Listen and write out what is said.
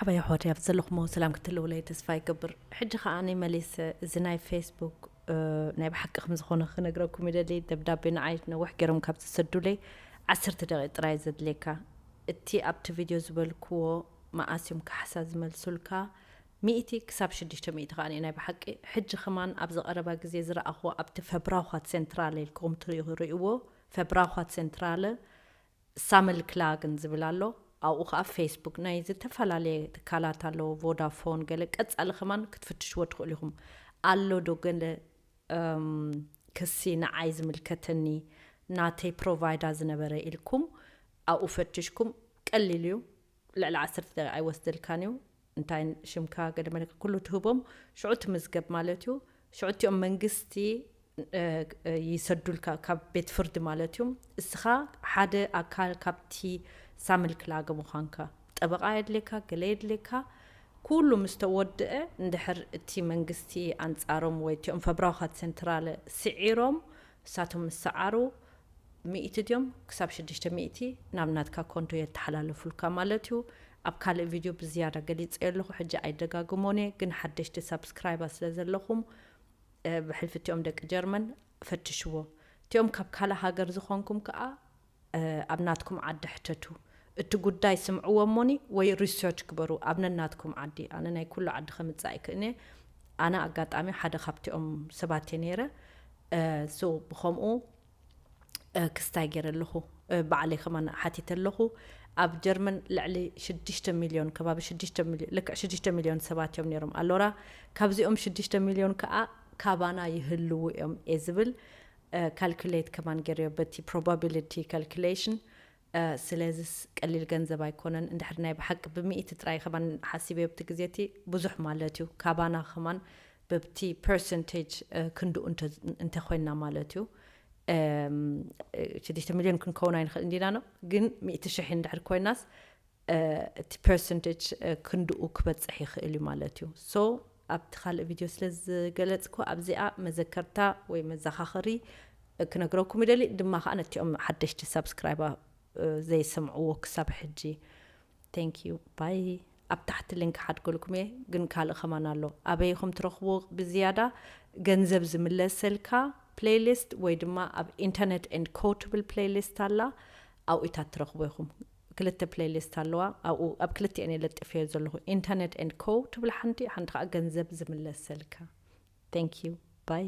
ሓባይ ኣሕዋተይ ኣብ ዘለኹሞ ሰላም ክትህልውለይ ተስፋ ይገብር። ሕጂ ከኣ ኣነ መሊሰ እዚ ናይ ፌስቡክ ናይ ብሓቂ ከም ዝኾነ ክነግረኩም ይደሊ። ደብዳቤ ንዓይ ነዊሕ ገይሮም ካብ ዝሰዱለይ ዓሰርተ ደቂቕ ጥራይ ዘድልየካ። እቲ ኣብቲ ቪድዮ ዝበልክዎ መኣስ እዮም ካሕሳ ዝመልሱልካ? ሚእቲ ክሳብ ሽዱሽተ ሚእቲ ከኣ ናይ ብሓቂ። ሕጂ ከማን ኣብዚ ቀረባ ግዜ ዝረኣኽዎ ኣብቲ ፈብራውኻት ሴንትራለ ኢልኩም ትርእይዎ፣ ፈብራውኻት ሴንትራለ ሳምል ክላግን ዝብል ኣሎ። ኣብኡ ከዓ ፌስቡክ ናይ ዝተፈላለየ ትካላት ኣለዎ፣ ቮዳፎን ገለ። ቀፃሊ ከማን ክትፍትሽዎ ትኽእሉ ኢኹም። ኣሎ ዶ ገለ ክሲ ንዓይ ዝምልከተኒ ናተይ ፕሮቫይዳ ዝነበረ ኢልኩም ኣብኡ ፈትሽኩም። ቀሊል እዩ። ልዕሊ ዓሰርተ ደቂቃ ኣይወስደልካን እዩ። እንታይ ሽምካ ገለ መለካ ኩሉ ትህቦም፣ ሽዑ ትምዝገብ ማለት እዩ። ሽዑ እቲኦም መንግስቲ ይሰዱልካ ካብ ቤት ፍርዲ ማለት እዩ። እስኻ ሓደ ኣካል ካብቲ ሳምል ክላገ ምዃንካ፣ ጠበቓ የድልየካ፣ ገለ የድልየካ። ኩሉ ምስ ተወድአ እንድሕር እቲ መንግስቲ ኣንጻሮም ወይ እቲኦም ፈብራውኻት ሴንትራለ ስዒሮም፣ እሳቶም ምስ ሰዓሩ፣ ሚእቲ ድዮም ክሳብ ሽዱሽተ ሚእቲ ናብ ናትካ ኮንቶ የተሓላልፉልካ ማለት እዩ። ኣብ ካልእ ቪድዮ ብዝያዳ ገሊጸዮ ኣለኹ፣ ሕጂ ኣይደጋግሞን እየ፣ ግን ሓደሽቲ ሳብስክራይባ ስለ ዘለኹም ብሕልፊ እቲኦም ደቂ ጀርመን ፈትሽዎ። እቲኦም ካብ ካልእ ሃገር ዝኾንኩም ከኣ ኣብ ናትኩም ዓዲ ሕተቱ። እቲ ጉዳይ ስምዕዎ እሞኒ ወይ ሪሰርች ግበሩ ኣብ ነናትኩም ዓዲ። ኣነ ናይ ኩሉ ዓዲ ከምጽእ ኣይክእልን'የ። ኣነ ኣጋጣሚ ሓደ ካብቲኦም ሰባት እየ ነይረ። ሶ ብኸምኡ ክስታይ ገይረ ኣለኹ። ባዕለይ ከማን ሓቲተ ኣለኹ። ኣብ ጀርመን ልዕሊ ሽዱሽተ ሚልዮን፣ ከባቢ ሽዱሽተ ሚልዮን፣ ልክዕ ሽዱሽተ ሚልዮን ሰባት እዮም ነይሮም ኣሎራ። ካብዚኦም ሽዱሽተ ሚልዮን ከኣ ካባና ይህልዉ እዮም እየ ዝብል ካልኩሌት ከማን ገይረዮ በቲ ፕሮባቢሊቲ ካልኩሌሽን። ስለዚስ ቀሊል ገንዘብ ኣይኮነን። እንድሕር ናይ ብሓቂ ብሚእቲ ጥራይ ከማን ሓሲበዮ ኣብቲ ግዜ እቲ ብዙሕ ማለት እዩ። ካባና ከማን በብቲ ፐርሰንቴጅ ክንድኡ እንተኮይንና ማለት እዩ። ሽዱሽተ ሚልዮን ክንከውን ኣይንኽእል እንዲና ነው፣ ግን ሚእቲ ሽሕ እንድሕር ኮይናስ እቲ ፐርሰንቴጅ ክንድኡ ክበፅሕ ይኽእል እዩ ማለት እዩ። ሶ ኣብቲ ካልእ ቪድዮ ስለ ዝገለፅኩ ኣብዚኣ መዘከርታ ወይ መዘኻኸሪ ክነግረኩም ይደሊ። ድማ ከዓ ነቲኦም ሓደሽቲ ሳብስክራይባ ዘይሰምዕዎ ክሳብ ሕጂ። Thank you ባይ። ኣብ ታሕቲ ሊንክ ሓድገልኩም እየ፣ ግን ካልእ ከማን ኣሎ። ኣበይ ኢኹም ትረኽብዎ ብዝያዳ? ገንዘብ ዝምለሰልካ ፕሌይሊስት ወይ ድማ ኣብ ኢንተርኔት ኤንድ ኮ ትብል ፕሌይሊስት ኣላ። ኣብኡ ኢታት ትረኽቦ ኢኹም። ክልተ ፕሌይሊስት ኣለዋ። ኣብኡ ኣብ ክልቲኤን እየ ለጢፈዮ ዘለኹ። ኢንተርኔት ኤንድ ኮ ትብል ሓንቲ፣ ሓንቲ ከዓ ገንዘብ ዝምለሰልካ። Thank you ባይ።